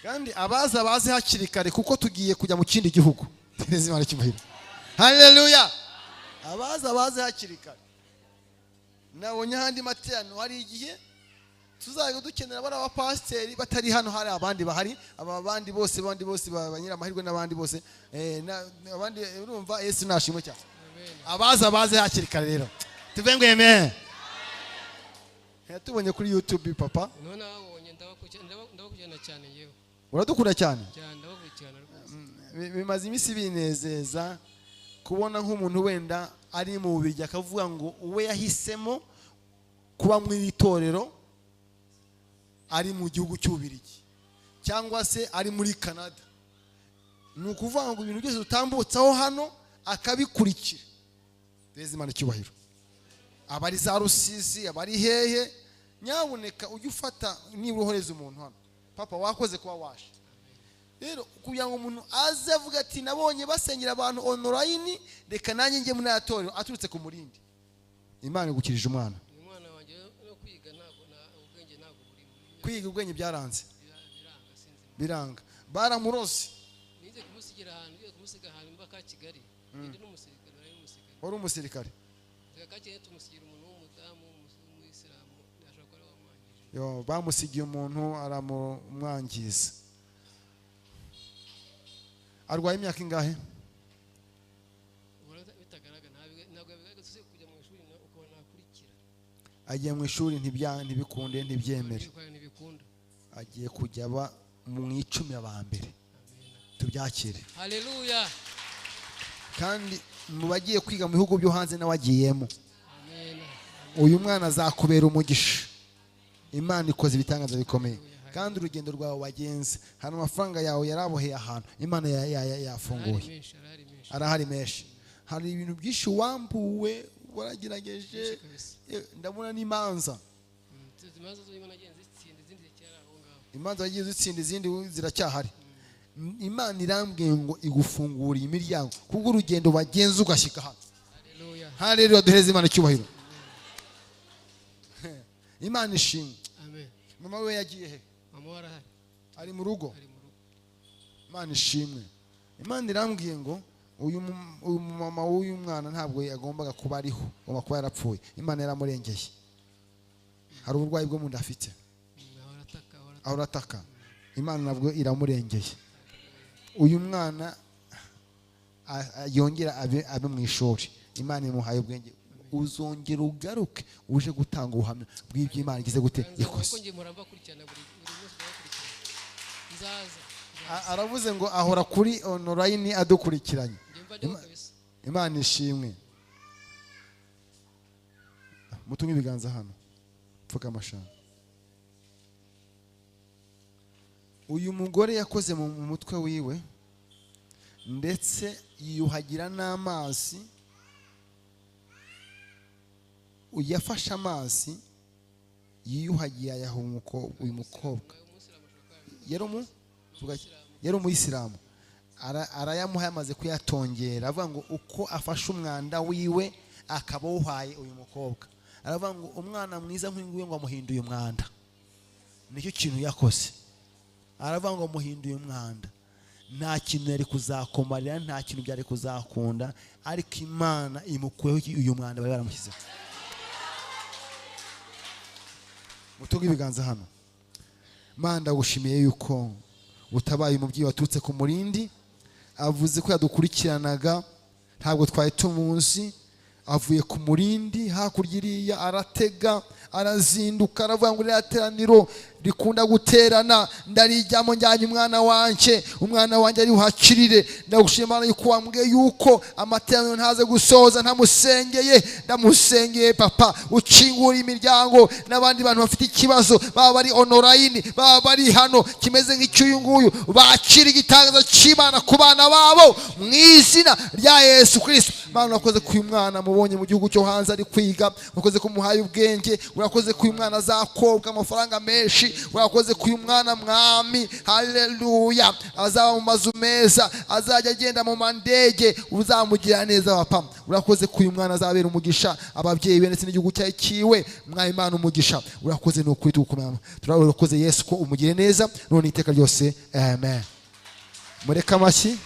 Kandi abaza baze hakiri kare, kuko tugiye kujya mu kindi gihugu. Tereza Imana icyubahiro. Haleluya! Abaza baze hakiri kare. Nabonye ahandi materaniro, hari igihe tuzajya dukenera bari abapasiteri batari hano, hari abandi bahari, aba bandi bose, bandi bose ba banyiramahirwe n'abandi bose, abandi. Urumva, Yesu nashimwe cyane. Amen. Abaza baze hakiri kare rero, tuve ngo amen. Tubonye kuri YouTube, papa. Niho nababonye, ndabakurikirana cyane yewe. Uradukunda cyane. Cyane, ndabakurikirana rwose. Bimaze iminsi binezeza kubona nk'umuntu wenda ari mu Bubirigi akavuga ngo we yahisemo kuba mu itorero ari mu gihugu cy'Ububirigi cyangwa se ari muri Canada. Ni ukuvuga ngo ibintu byose dutambutsaho hano akabikurikira. Reza Imana icyubahiro. Abari za Rusizi, abari hehe, nyabuneka ujye ufata niba urohereza umuntu hano. Papa, wakoze kuba waje. Rero kugira ngo umuntu aze avuga ati: "Nabonye basengera abantu online, reka nanjye njye muri aya torero," aturutse ku Murindi. Imana igukirije umwana. Uyu mwana wanjye no kwiga ntabwo ubwenge ntabwo burimo. Kwiga ubwenge byaranze. Biranga, sinzi. Biranga, baramuroze. Nize kumusigira ahantu, nize kumusiga ahantu mba ka Kigali, ngende n'umusirikare, nari n'umusirikare. Wari umusirikare. Reka ka Kigali tumusigira umuntu w'umudamu w'umuyisilamu, ashobora kuba ari we wamwangije. Yo, bamusigiye umuntu aramumwangiza. Arwaye imyaka ingahe? Ubona bitagaragara, ntabwo bigaragaza, usibye kujya mu ishuri ukabona nakurikira. Agiye mu ishuri ntibikunde, ntibyemere. Ntibikunda, ntibikunda. Agiye kujya aba mu 10 aba mbere. Amen. Tubyakire. Haleluya. Kandi mu bagiye kwiga mu bihugu byo hanze nawe agiyemo. Amen. Uyu mwana azakubera umugisha. Imana ikoze ibitangaza bikomeye. Kandi urugendo rwawe wagenze, hari amafaranga yawe yaraboheye ahantu, Imana yafunguye. Arahari menshi, arahari menshi. Arahari menshi. Hari ibintu byinshi wambuwe, waragerageje. Byinshi kabisa. Ndabona n'imanza. Imanza zo nagiye nzitsinda, izindi ziracyari aho ngaho. Imanza wagiye zitsinda, izindi ziracyahari. Imana irambwiye ngo igufunguriye imiryango kubwo urugendo wagenze ugashyika hano. Haleluya. Haleluya! Duhereze Imana icyubahiro. Imana ishimwe. Amen. Mama we yagiye he? Mama we arahari. Ari mu rugo? Ari mu rugo. Imana ishimwe. Imana irambwiye ngo uyu mama w'uyu mwana ntabwo yagombaga kuba ariho, agomba kuba yarapfuye. Imana yaramurengeye. Hari uburwayi bwo mu nda afite. Ahora ataka, ahora ataka. Ahora ataka. Imana nabwo iramurengeye. Uyu mwana yongera abe mu ishuri. Imana imuhaye ubwenge. Uzongera ugaruke uje gutanga ubuhamya bw'ibyo Imana igize gute? Nzaza, Ikoze. kuko njye mpora mbakurikirana buri munsi, ndabakurikirana, nzaza. Aravuze ngo ahora kuri online adukurikiranye. Njye mba ndiho kabisa. Imana ishimwe. Mutunge ibiganza hano, pfuka amashami. Uyu mugore yakoze mu mutwe wiwe, ndetse yiyuhagira n'amazi. Yafashe amazi yiyuhagiye ayaha uyu mukobwa. Yari yari umuyisilamu. Arayamuha, yamaze kuyatongera, avuga ngo uko afashe umwanda wiwe akaba awuhaye uyu mukobwa. Aravuga ngo umwana mwiza nk'uyu nguyu, ngo amuhinduye umwanda. Nicyo kintu yakoze. Aravuga ngo amuhinduye umwanda. Nta kintu yari kuzakumarira, nta kintu byari kuzakunda, ariko Imana imukuyeho uyu mwanda bari baramushyizeho. Mutunge ibiganza hano. Mana, ndagushimiye yuko utabaye umubyeyi waturutse ku Murindi. Avuze ko yadukurikiranaga, ntabwo twari tumuzi. Avuye ku Murindi hakurya iriya, aratega, arazinduka, aravuga ngo iriya teraniro rikunda guterana ndarijyamo, njyanye umwana wanjye, umwana wanjye ari buhakirire. Ndagushima Imana yuko wambwiye yuko amateraniro ntaze gusoza ntamusengeye. Ndamusengeye, papa, ukingura imiryango n'abandi bantu bafite ikibazo, baba bari online, baba bari hano, kimeze nk'icy'uyu nguyu, bakira igitangaza cy'Imana ku bana babo mu izina rya Yesu Kirisito. Mana, urakoze ko uyu mwana mubonye mu gihugu cyo hanze ari kwiga. Urakoze ko umuhaye ubwenge. Urakoze ko uyu mwana azakobwa amafaranga menshi. menshi. Urakoze ko uyu mwana, Mwami, haleluya, azaba mu mazu meza, azajya agenda mu mandege, uzamugira neza, Papa. Urakoze ko uyu mwana azabera umugisha ababyeyi be ndetse n'igihugu cyawe kiwe. Mwami Imana, umugisha, urakoze, ni ukuri tugukomera. Turakoze Yesu ko umugire neza none iteka ryose, amen. Mureke amashyi.